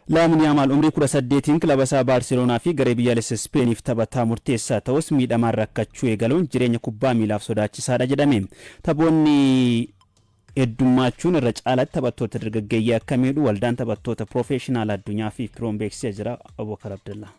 Laamin Yaamaal umrii 18n kilaba isaa Baarseloonaa fi garee biyyaalessa Ispeeniif taphataa murteessaa ta'us miidhamaan rakkachuu eegaluun jireenya kubbaa miilaaf sodaachisaadha jedhame. Taphoonni heddummaachuun irra caalatti taphattoota dargaggeeyyii akka miidhu waldaan taphattoota piroofeeshinaala addunyaa FIFPro'n beeksisee jira. Abubakar Abdallaa.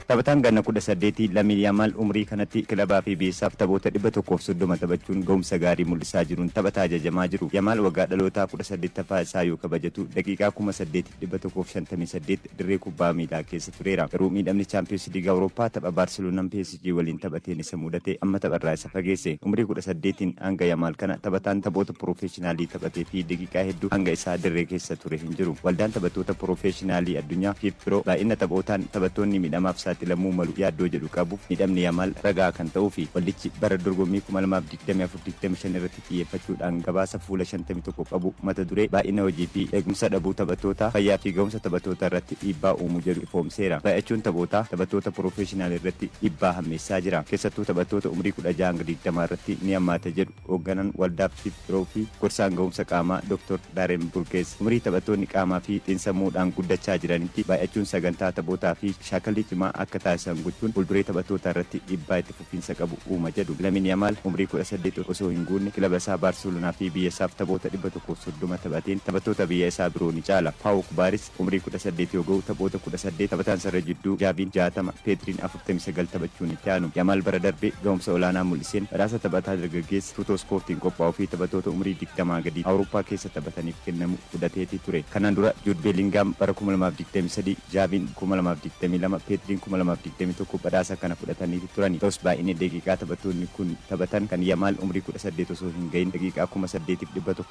Taphataan ganna 18 Lamiin Yaamaal umrii kanatti kilabaa fi biyyasaaf taphoota 130 taphachuun gahumsa gaarii mul'isaa jiruun taphataa jajamaa jiru. Yamaal waggaa dhalootaa 18ffaa isaa yoo kabajatu daqiiqaa 8158 dirree kubbaa miilaa keessa tureera. Garuu miidhamni Chaampiyoonsi Liigii Awurooppaa tapha Baarseloonaan PSG waliin taphateen isa mudate amma tapharraa isa fageesse. Umrii 18n hanga Yamaal kana taphataan taphoota piroofeeshinaalii taphatee fi daqiiqaa hedduu hanga isaa dirree keessa ture hin jiru. Waldaan taphattoota piroofeeshinaalii addunyaa, FIFPro, baay'ina taphootaan taphattoonni miidhamaaf saaxilamuu malu yaaddoo jedhu qabuuf miidhamni Yamaal ragaa kan ta'uufi. Waldichi bara dorgommii 2024, 25 irratti xiyyeeffachuudhaan gabaasa fuula 51 qabu mata duree Baay'ina hojii fi eegumsa dhabuu taphattootaa fayyaa fi gahumsa taphattootaa irratti dhiibbaa uumu jedhu ifoomseera. Baay'achuun taphootaa taphattoota piroofeeshinaalii irratti dhiibbaa hammeessaa jira. Keessattuu taphattoota umrii 16 hanga 20 irratti ni hammaata jedhu hoogganaan waldaa FIFPro fi gorsaan gahumsa qaamaa Dr. Darren Burgess. Umrii taphattoonni qaamaa fi xiinsammuudhaan guddachaa jiranitti baay'achuun sagantaa taphootaa fi shaakallii cimaa akka taasisan gochuun fuulduree taphattootaa irratti dhiibbaa itti fufiinsa qabu uuma jedhu. Lamiin Yamaal umrii 18 osoo hin guunne kilaba isaa Baarseloonaa fi biyya isaaf taphoota 130 taphateen taphattoota biyya isaa biroo ni caala. Paawu Kubaaris umrii 18 yoo ga'u taphoota 18, taphataan sarara jidduu Jaaviin 60, Peedriin 49 taphachuun itti aanu. Yamaal bara darbe gahumsa olaanaa mul'iseen badhaasa taphataa dargaggeessa Tuutoo Ispoortiin qophaa'uu fi taphattoota umrii 20 gadii Awurooppaa keessa taphataniif kennamu fudhateeti ture. Kanaan dura Juud Beelingaam bara 2023, Jaaviin 2022, Peedriin 2021 badhaasa kana fudhataniiti turani. Ta'us baay'inni daqiiqaa taphattoonni kun taphatan kan Yamaal umrii 18 osoo hin gahin daqiiqaa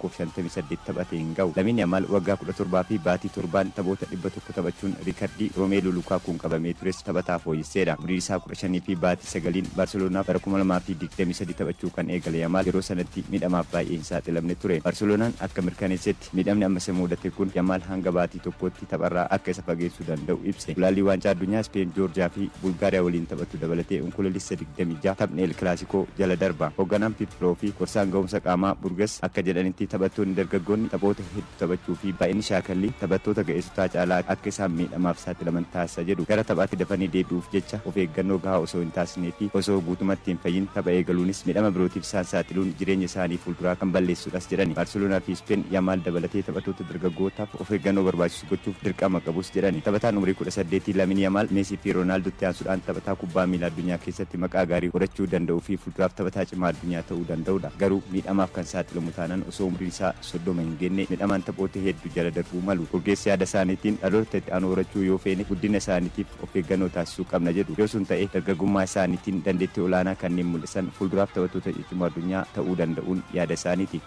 8158 taphate hin gahu. Lamiin Yamaal waggaa 17 fi baatii 7n taphoota 100 taphachuun riikardii Roomeeluu Lukaakuun qabamee tures taphataa fooyyesseedha. Umrii isaa 15 fi baatii 9n Baarseloonaaf bara 2023 taphachuu kan eegale Yamaal yeroo sanatti miidhamaaf baay'ee hin saaxilamne ture. Baarseloonaan akka mirkaneessetti miidhamni amma isa muudate kun Yamaal hanga baatii tokkootti tapharraa akka isa fageessuu danda'u ibse. Gulaallii Waancaa Addunyaa Ispeen Joorjiyaa fi Bulgaariyaa waliin taphattu dabalatee Onkoloolessa 26 taphni El Kilaasikoo jala darba. Hoogganaan FIFPro fi gorsaan gahumsa qaamaa Burges akka jedhanitti taphattoonni dargaggoonni taphoota hedduu taphachuu fi baay'inni shaakallii taphattoota ga'eessotaa caalaa akka isaan miidhamaaf saaxilaman taasisa jedhu. Gara taphaatti dafanii deebi'uuf jecha of eeggannoo gahaa osoo hin taasisnee fi osoo guutumatti hin fayyin tapha eegaluunis miidhama birootiif isaan saaxiluun jireenya isaanii fuulduraa kan balleessudhas jedhani. Baarseloonaa fi Ispeen Yamaal dabalatee taphattoota dargaggootaaf of eeggannoo barbaachisu gochuuf dirqama qabus jedhani. Taphataan umrii 18 Lamiin Yamaal Meesii fi Roonaaldotti aansuudhaan taphataa kubbaa miilaa addunyaa keessatti maqaa gaarii horachuu danda'uu fi fuulduraaf taphataa cimaa addunyaa ta'uu danda'udha. Garuu miidhamaaf kan saaxilamu taanaan osoo umriin isaa 30 hin geenne midhamaan taphoota heddu jala darbuu malu. Ogeessi yaada isaaniitiin dhaloota itti aanu horachuu yoo feene guddina isaaniitiif of eeggannoo taasisuu qabna jedhu. Yoo sun ta'e dargaggummaa isaaniitiin dandeettii olaanaa kanneen mul'isan fuulduraaf taphattoota ciccimoo addunyaa ta'uu danda'uun yaada isaaniiti.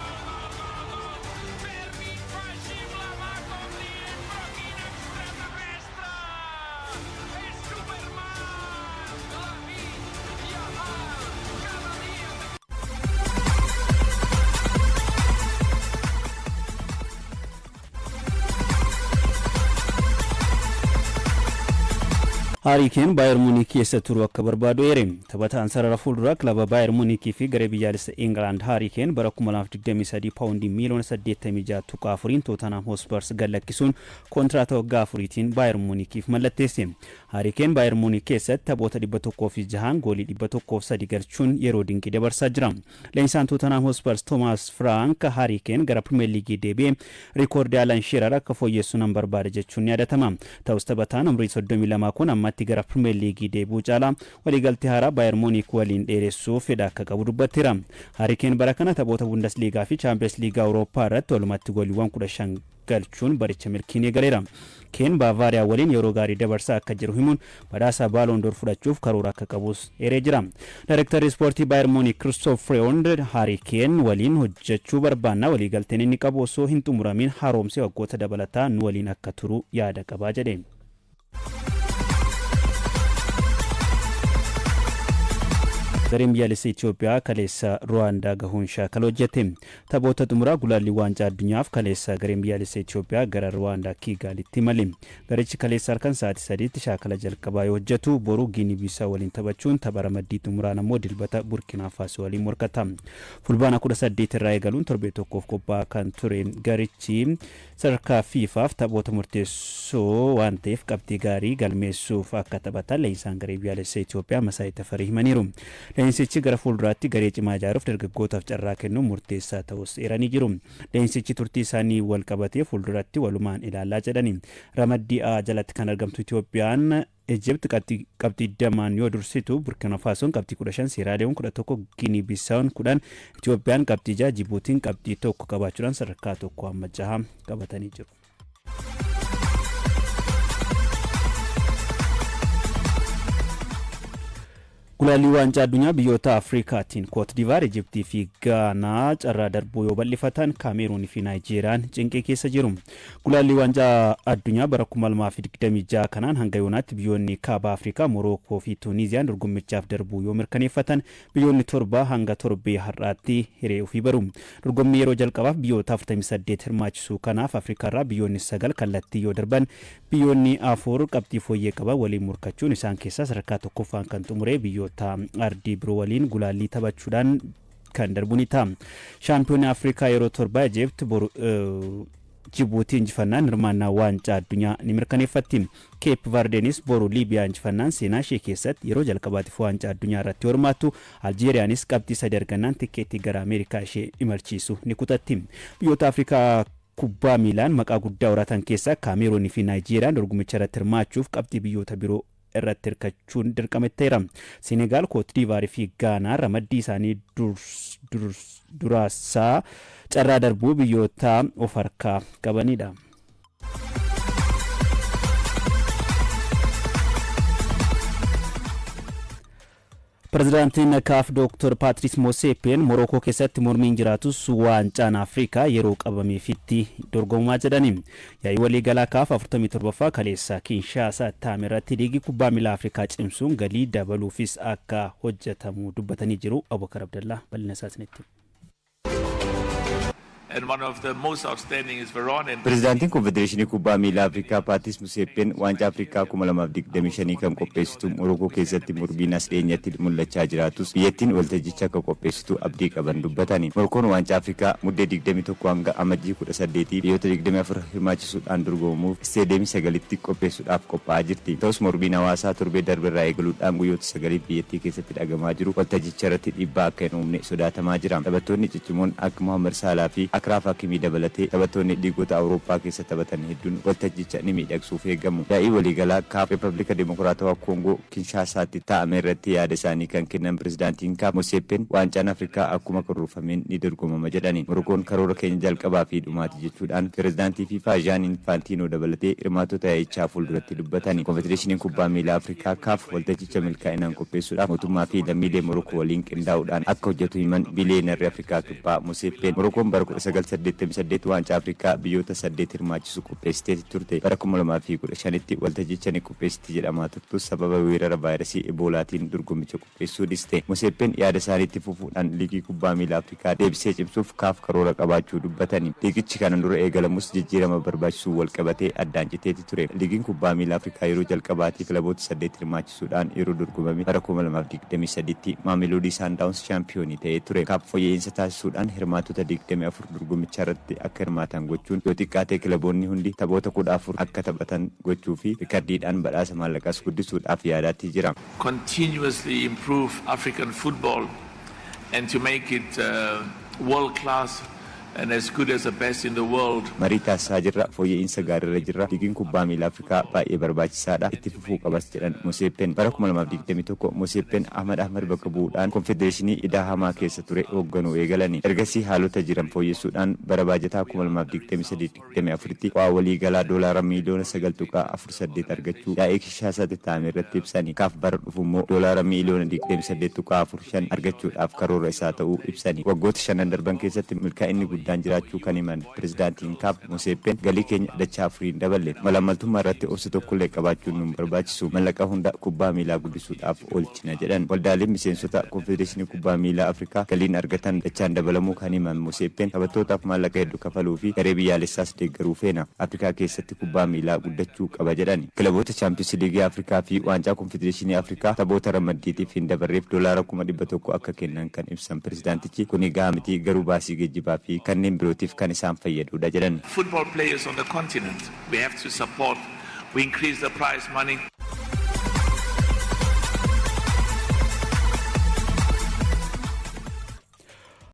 Haarii Keen Baayer Muunik keessa turuu akka barbaadu eere. Taphataan sarara fuulduraa kilaba Baayer Muunikii fi garee biyyaalessa Ingilaand Haarii Keen bara 2023 paawundii miiliyoona 86.4n Tootanhaam Hospars gad lakkisuun kontiraata waggaa afuriitiin Baayer Muunikiif mallatteesse. Haarii Keen Baayer Muunik keessatti taphoota 106n goolii 103 galchuun yeroo dinqii dabarsaa jira. Leenjisaan Tootanhaam Hospars Toomaas Firaank Haarii Keen gara Pirimeer Liigii deebi'ee rikoordii Alan Sheerar akka fooyyessu nan barbaada jechuun ni yaadatama. Ta'us taphataan umrii 32 kun ammatti gara Pirimeer Liigii deebi'uu caalaa waliigaltee haaraa Baayer Muunik waliin dheeressuu fedha akka qabu dubbateera. Haarii Keen bara kana taphoota Bundasliigaa fi Chaampiyoons Liigii Awurooppaa irratti walumatti gooliiwwan 15 galchuun baricha milkiin eegaleera. Keen Baavaariyaa waliin yeroo gaarii dabarsaa akka jiru himuun badhaasa Baaloon Door fudhachuuf karoora akka qabus eeree jira. Daayirektarri Ispoortii Baayer Muunik Kiristoof Fireewond Haarii Keen waliin hojjechuu barbaanna, waliigalteen inni qabu osoo hin xumuramiin haaromsee waggoota dabalataa nu waliin akka turu yaada qaba jedhe. Gareen biyyaalessa Itoophiyaa kaleessa Ruwaandaa gahuun shaakala hojjete. Taphoota xumuraa gulaallii waancaa addunyaaf kaleessa gareen biyyaalessa Itoophiyaa gara Ruwaandaa Kiigaalitti imale. Garichi kaleessa halkan sa'aatii 3tti shaakala jalqabaa yoo hojjetu, boru Giinii Biisaa waliin taphachuun tapha ramaddii xumuraan ammoo Dilbata Burkinaa Faasoo waliin morkata. Fulbaana 18 irraa eegaluun torbee tokkoof qophaa'aa kan ture garichi sadarkaa FIFAf taphoota murteessoo waan ta'eef qabxii gaarii galmeessuuf akka taphatan leenjisaan garee biyyaalessa Itoophiyaa Masaay Tafarii himaniiru. Leenjisichi gara fuulduraatti garee cimaa ijaaruuf dargaggootaaf carraa kennuun murteessaa ta'uus eeranii jiru. Leenjisichi turtii isaanii wal qabatee fuulduratti walumaan ilaallaa jedhani. Ramaddii A jalatti kan argamtu Itoophiyaan Ijipt qabxii 20n yoo dursitu, Burkina Faasoon qabxii 15, Seeraaliyoon 11, Giinii Bisaawon 10, Itoophiyaan qabxii 6, Jibuutiin qabxii 1 qabaachuudhaan sadarkaa 1 hamma 6 qabatanii jiru. Gulaallii Waancaa Addunyaa biyyoota Afrikaatiin Kootdivaar, Ijiptii fi Gaanaa carraa darbuu yoo bal'ifatan, Kaameeruun fi Naayijeeriyaan cinqii keessa jiru. Gulaallii Waancaa Addunyaa bara 2026 kanaan hanga yoonaatti biyyoonni Kaaba Afrikaa, Morookoo fi Tuuniiziyaan dorgommichaaf darbuu yoo mirkaneeffatan, biyyoonni torba hanga torbee har'aatti hiree ofii baru. Dorgommii yeroo jalqabaaf biyyoota 48 hirmaachisuu kanaaf Afrikaarraa biyyoonni 9 kallattii yoo darban, Biyyoonni 4 qabxii fooyyee qaban waliin morkachuun isaan keessaa sadarkaa 1ffaan kan xumure biyyoota ardii biroo waliin gulaallii taphachuudhaan kan darbu ni ta'a. Shaampiyoonii Afrikaa yeroo 7 Ijipt boru Jibuutii injifannaan hirmaannaa waancaa addunyaa ni mirkaneeffatti. Keep Vardeenis boru Liibiyaa injifannaan seenaa ishee keessatti yeroo jalqabaatiif waancaa addunyaa irratti hirmaattu. Aljeeriyaanis qabxii 3 argannaan tikkeettii gara Ameerikaa ishee imalchiisu ni kutatti. Biyyoota Afrikaa kubbaa miilaan maqaa guddaa horatan keessaa Kaameeruun fi Naayijeeriyaan dorgommicha irratti hirmaachuuf qabxii biyyoota biroo irratti hirkachuun dirqama itti ta'eera. Senegaal, Kootdiivaar fi Gaanaan ramaddii isaanii duraasaa carraa darbuu biyyoota of harkaa qabanidha. Pirezidaantiin kaaf Dooktar Paatris Moseepeen Morookoo keessatti mormiin jiraatus waancaan Afrikaa yeroo qabameefitti dorgomamaa jedhani. Yaa'ii waliigalaa kaaf 47ffaa kaleessa Kinshaasaatti taa'ame irratti liigii kubbaa miilaa Afrikaa cimsuun galii dabaluufis akka hojjetamu dubbatanii jiru. Abubakar Abdallaa bal'ina isaa isinitti hima. And one of the most outstanding is Veron. And Pirezidaantiin Konfedereeshinii Kubbaa Miilaa Afrikaa Paatiis Museeppeen Waancaa Afrikaa 2025 kan qopheessitu Morookoo keessatti mormiin as dhiyeenyatti mul'achaa jiraatus biyyattiin waltajjicha akka qopheessitu abdii qaban dubbatani. Morookoon Waancaa Afrikaa Muddee 21 hanga Amajjii 18 biyyoota 24 hirmaachisuudhaan dorgomamuuf isteediyeemii sagalitti qopheessuudhaaf qophaa'aa jirti. Ta'us mormiin hawaasaa torbee darberraa eegaluudhaan guyyoota sagaliif biyyattii keessatti dhagamaa jiru waltajjicharratti dhiibbaa akka hin uumne sodaatamaa jira. Taphattoonni ciccimoon akka Mohaammad Saalaa fi Akraaf Hakimii dabalatee taphattoonni liigota Awurooppaa keessa taphatan hedduun waltajjicha ni miidhagsuuf eegamu. Yaa'ii waliigalaa kaaf Rippabilika Dimokiraatawaa Koongoo Kinshaasaatti taa'ame irratti yaada isaanii kan kennan Pirezidaantiin kaaf Moseeppeen Waancaan Afrikaa akkuma karoorfameen ni dorgomama jedhani. Morokoon karoora keenya jalqabaa fi dhumaati jechuudhaan Pirezidaantii FIFA Zhaan Infaantiinoo dabalatee hirmaattota yaa'ichaa fuulduratti dubbatani. Konfedereeshiniin Kubbaa Miilaa Afrikaa, kaaf, waltajjicha milkaa'inaan qopheessuudhaaf mootummaa fi lammiilee Morokoo waliin qindaa'uudhaan akka hojjetu himan Biliyeenarri Afrikaa Kibbaa Moseeppeen. Morokoon bara 1988 Waancaa Afrikaa biyyoota saddeet hirmaachisu qopheessiteeti turte. Bara 2015tti waltajjicha ni qopheessiti jedhamaa turtus sababa weerara vaayirasii Eboolaatiin dorgommicha qopheessuu dhiste. Moseeppeen yaada isaanii itti fufuudhaan Liigii Kubbaa Miilaa Afrikaa deebisee cimsuuf kaaf karoora qabaachuu dubbatani. Liigichi kana dura eegalamus jijjiirama barbaachisuun walqabatee addaan citeeti ture. Liigiin Kubbaa Miilaa Afrikaa yeroo jalqabaatiif kilaboota saddeet hirmaachisuudhaan yeroo dorgomame bara 2023tti Maameloodii Saandaawuns shaampiyoonii ta'ee ture. Kaaf foyya'iinsa taasisuudhaan hirmaattota 24 dorgommicharratti akka hirmaatan gochuun yoo xiqqaate kilaboonni hundi taphoota 14 akka taphatan gochuu fi rikardiidhaan badhaasa maallaqaas guddisuudhaaf yaadaatti jira. Continuously improve African football and to make it world class and as good as the best in the world. Marii taasisaa jirra, fooyya'iinsa gaariirra jirra, liigiin kubbaa miilaa Afrikaa baay'ee barbaachisaadha, itti fufuu qabas jedhan Moseeppeen. Bara 2021 Moseeppeen Ahmad Ahmad bakka bu'uudhaan konfedereeshinii idaa hamaa keessa ture hoogganuu eegalani. Ergasii haalota jiran fooyyessuudhaan bara baajataa 2023 24tti bu'aa waliigalaa doolaara miiliyoona 9.48 argachuu yaa'ii Kinshaasaatti taa'ame irratti ibsani. Kaaf bara dhufu immoo doolaara miiliyoona 28.45 argachuudhaaf karoora isaa ta'uu ibsani. Waggoota shanan darban keessatti milkaa'inni guddaan. guddaan jiraachuu kan himan pirezidaantiin CAF Moseeppeen, galii keenya dachaa afuriin daballe. Malaammaltummaa irratti obsa tokkollee qabaachuun nu barbaachisu, mallaqa hunda kubbaa miilaa guddisuudhaaf oolchina jedhan. Waldaaleen miseensota Konfedereeshinii Kubbaa Miilaa Afrikaa galiin argatan dachaan dabalamuu kan himan Moseeppeen, taphattootaaf maallaqa hedduu kafaluu fi garee biyyaalessaas deeggaruu feena. Afrikaa keessatti kubbaa miilaa guddachuu qaba jedhan. Kilaboota Chaampiyoons Liigii Afrikaa fi Waancaa Konfedereeshinii Afrikaa taphoota ramaddiitiif hin dabarreef $100,000 akka kennan kan ibsan pirezidaantichi, kuni gahaa miti, garuu baasii geejjibaa fi kanneen birootiif kan isaan fayyadudha jedhan. Football players on the continent, we have to support. We increase the prize money.